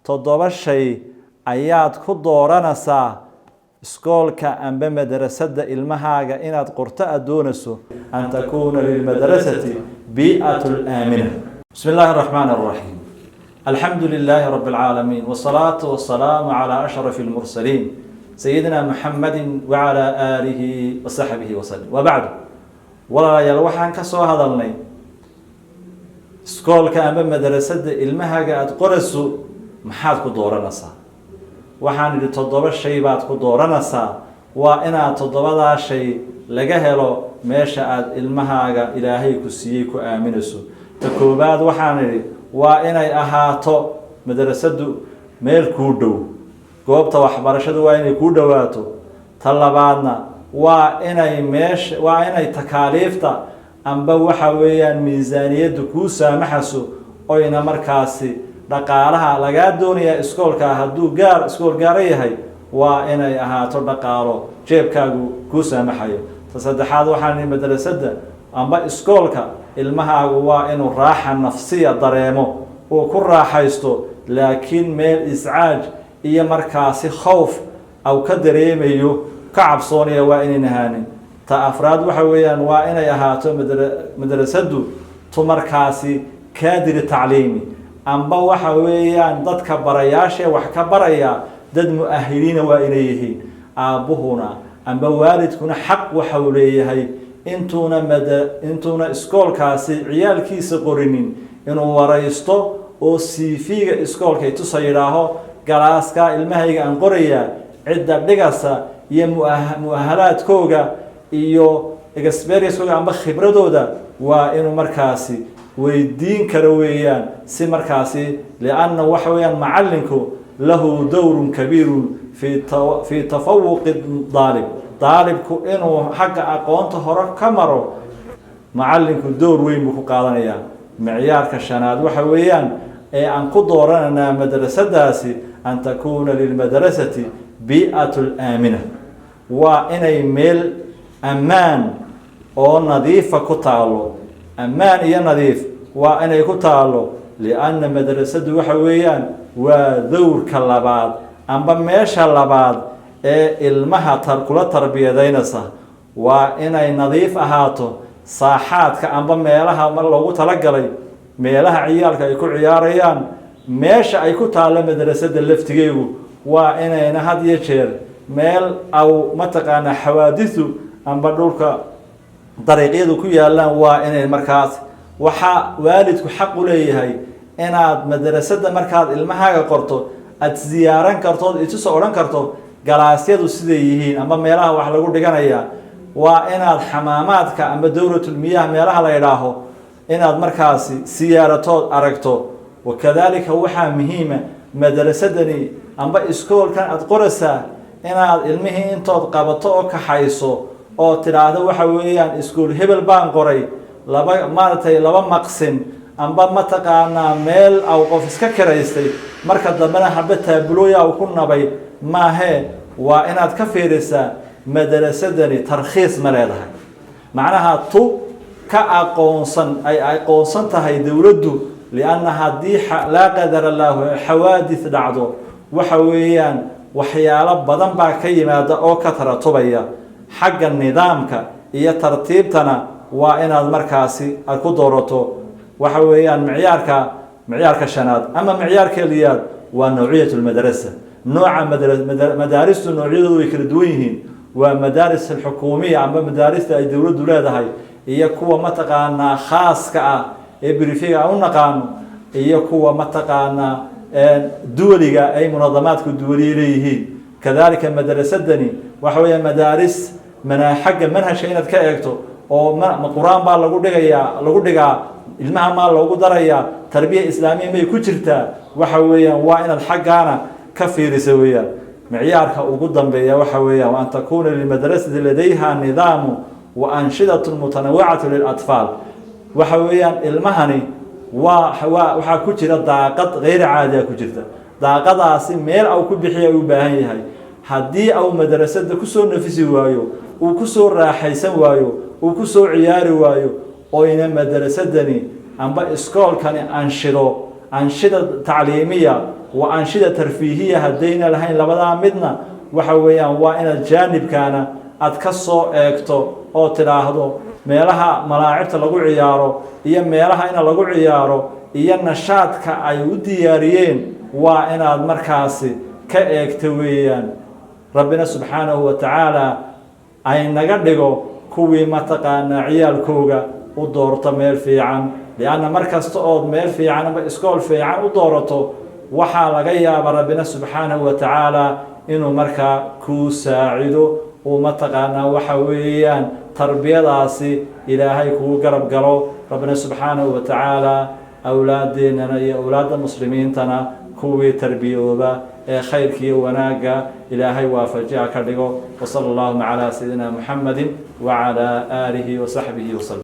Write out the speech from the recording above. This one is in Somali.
Toddoba shay ayaad ku dooranaysaa iskoolka amba madrasadda ilmahaaga inaad qorto aada doonayso. An takuuna lilmadrasati bii'atu aamina. Bismi illaahi araxmaan araxiim. Alxamdu lilaahi rabi alcaalamiin, wasalaatu wasalaamu calaa ashraf almursaliin, sayidina muxamadi wacalaa aalihi wasaxbihi wasalim, wabacdu. Walaalayaal, waxaan ka soo hadalnay iskoolka amba madrasadda ilmahaaga aada qorayso maxaad ku dooranaysaa. Waxaan idhi toddoba shay baad ku dooranaysaa. Waa inaad toddobadaa shay laga helo meesha aada ilmahaaga Ilaahay ku siiyey ku aaminayso. Ta koowaad waxaan idhi waa inay ahaato madrasaddu meel kuu dhow, goobta waxbarashadu waa inay kuu dhowaato. Ta labaadna waa inay meesha, waa inay takaaliifta amba waxa weeyaan miisaaniyaddu kuu saamaxayso, oyna markaasi dhaqaalaha lagaa doonayaa iskoolka hadduu gaar iskool gaara yahay, waa inay ahaato dhaqaalo jeebkaagu kuu saamaxayo. Ta saddexaad waxaan ihi madrasadda amba iskoolka ilmahaagu waa inuu raaxa nafsiya dareemo, uu ku raaxaysto, laakiin meel iscaaj iyo markaasi khowf aw ka dareemayo, ka cabsoonaya, waa inayn ahaanin. Ta afraad waxa weeyaan waa inay ahaato madrasaddu tu markaasi kaadiri tacliimi amba waxa weeyaan dadka barayaashae wax ka baraya dad mu-ahiliina waa inay yihiin. Aabbuhuna amba waalidkuna xaq waxau leeyahay intuuna intuuna iskoolkaasi ciyaalkiisa qorinin inuu waraysto oo CV-ga iskoolkay tusa, yidhaaho: "Galaaskaa ilmahayga aan qorayaa, cidda dhigasa iyo mu-ahalaadkooga iyo experiencekooga amba khibradooda," waa inuu markaasi weydiin karo weeyaan. Si markaasi, lianna waxa weeyaan macallinku lahu dowrun kabiirun fi tafawuqi daalib. Daalibku inuu xagga aqoonta hore ka maro, macallinku dowr weyn buu ku qaadanayaa. Micyaarka shanaad waxa weeyaan ee aan ku doorananaa madrasadaasi an takuuna lilmadrasati bii'atu aamina, waa inay meel ammaan oo nadiifa ku taalo. Ammaan iyo nadiif waa inay ku taalo, lianna madrasadu waxa weeyaan waa dowrka labaad amba meesha labaad ee ilmaha kula tarbiyadaynaysa. Waa inay nadiif ahaato saaxaadka amba meelaha mar loogu talagalay, meelaha ciyaalka ay ku ciyaarayaan. Meesha ay ku taallo madrasada laftigeegu waa inayna had iyo jeer meel aw mataqaanaa xawaadisu amba dhulka dariiqyadu ku yaalaan. Waa inay markaas, waxaa waalidku xaq u leeyahay inaad madrasada markaad ilmahaaga qorto aada ziyaaran karto, ood ituso odhan karto galaasyadu siday yihiin amba meelaha wax lagu dhiganaya. Waa inaad xamaamaadka amba dowlatulmiyaha meelaha la yidhaaho inaad markaasi siyaaratood aragto. Wakadalika waxaa muhiima madrasadani amba iskoolkan aada qoraysaa inaad ilmihii intood qabato oo kaxayso oo tidhaahdo: "Waxa weeyaan iskool hebel baan qoray, laba maaragtay laba maqsin amba mataqaanaa meel aw qof iska kiraystay, marka dambena haba taabulooya u ku nabay." Maahee, waa inaad ka fiirisaa madrasadani tarkhiis ma leedahay, macnaha tu ka aqoonsan ay aqoonsan tahay dowladdu, lianna haddii, laa qadar allaahu, xawaadith dhacdo, waxa weeyaan waxyaalo badan baa ka yimaada oo ka taratubaya. Xagga nidaamka iyo tartiibtana waa inaad markaasi aad ku doorato. Waxa weeyaan micyaarka shanaad ama micyaarka liyaad waa nawciyat lmadrasa, nooca madaaristu. Noocyadoodu way kala duwan yihiin. Waa madaaris alxukuumiya amba madaarista ay dowladdu leedahay, iyo kuwa mataqaanaa khaaska ah ee privatega aan u naqaano, iyo kuwa mataqaanaa duwaliga ay munadamaadku duwaliye leeyihiin. Kadalika madrasadani waxa weeya madaaris mana xagga manhajka inaad ka eegto oo ma Qur-aan baa lagu dhigayaa, lagu dhigaa ilmaha, maa loogu darayaa tarbiya islaamiya, may ku jirtaa? Waxa weeyaan waa inaad xaggaana ka fiirisa weeyaan. Micyaarka ugu dambeeya waxa weeyaan wa an takuuna lilmadrasati ladayha nidaamu wa anshidatun mutanawicatu lilatfaal. Waxa weeyaan ilmahani waa waxaa ku jira daaqad geyr caadiya ku jirta, daaqadaasi meel au ku bixiya u baahan yahay. Haddii au madrasada kusoo nafisi waayo, uu kusoo raaxaysan waayo, uu kusoo ciyaari waayo, oyna madrasadani amba iskoolkani anshido anshida tacliimiya. Wa anshida tarfiihiya haddayna lahayn, labadaa midna waxa weeyaan waa inaad jaanibkaana aad ka soo eegto oo tidhaahdo meelaha malaacibta lagu ciyaaro iyo meelaha ina lagu ciyaaro iyo nashaadka ay u diyaariyeen waa inaad markaasi ka eegto weeyaan. Rabbina subxaanahu wa tacaala ay naga dhigo kuwii mataqaanaa ciyaalkooga u doorto meel fiican, lianna mar kasta ood meel fiican ama iskool fiican u doorato, waxaa laga yaabaa Rabbina subxaanahu wa tacaala inuu markaa kuu saacido, uu mataqaanaa waxa weeyaan tarbiyadaasi Ilaahay kugu garab galo. Rabbina subxaanahu wa tacaala awlaadeennana iyo awlaadda muslimiintana kuwii tarbiyooba ee khayrka iyo wanaagga Ilaahay waafajiha ka dhigo. Wasala allahuma calaa sayidina Muxamedi wacalaa aalihi wasaxbihi wasalam.